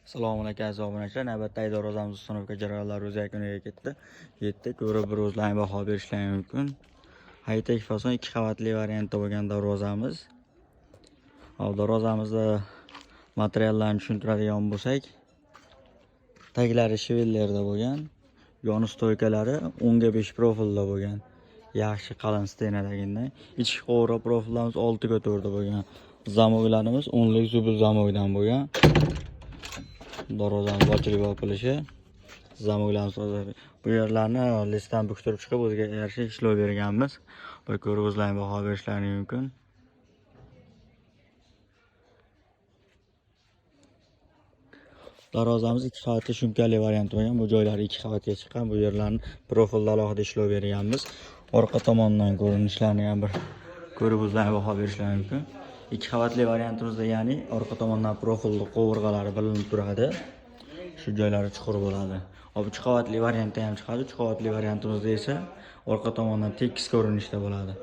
Assalomu alaykum aziz obunachilar. Navbatdagi darvozamiz установка jarayonlari o'z yakuniga ketdi. Yetdi. Ko'rib bir o'zlaring baho berishlari mumkin. High-tech fason 2 qavatli variantda bo'lgan darvozamiz. Hop, darvozamizda materiallarni tushuntiradigan bo'lsak, taglari shvellerda bo'lgan, yon стойка lari 10 ga 5 profilda bo'lgan. Yaxshi qalin стена dagidan. Ichki qovurg'a profillarimiz 6 ga 4 da bo'lgan. Замок larimiz 10lik зуб замок dan bo'lgan. Darvozamiz ochilib yopilishi, замок larimiz toza. Bu yerlarni лист dan buktirib chiqib, o'ziga yarasha ishlov berganmiz. Bir ko'rib o'zlaring baho berishlari mumkin. Darvozamiz 2 qavatli shumkali variant bo'lgan. Bu joylari 2 qavatga chiqqan. Bu yerlarni profilda alohida ishlov berganmiz. Orqa tomondan ko'rinishlarini ham bir ko'rib o'zlaring baho berishlari mumkin. 2 qavatli variantimizda, ya'ni orqa tomondan profilli qovurg'alari bilinib turadi. Shu joylari chuqur bo'ladi. Hop, 3 qavatli variantda ham chiqadi. 3 qavatli variantimizda esa orqa tomondan tekis ko'rinishda bo'ladi.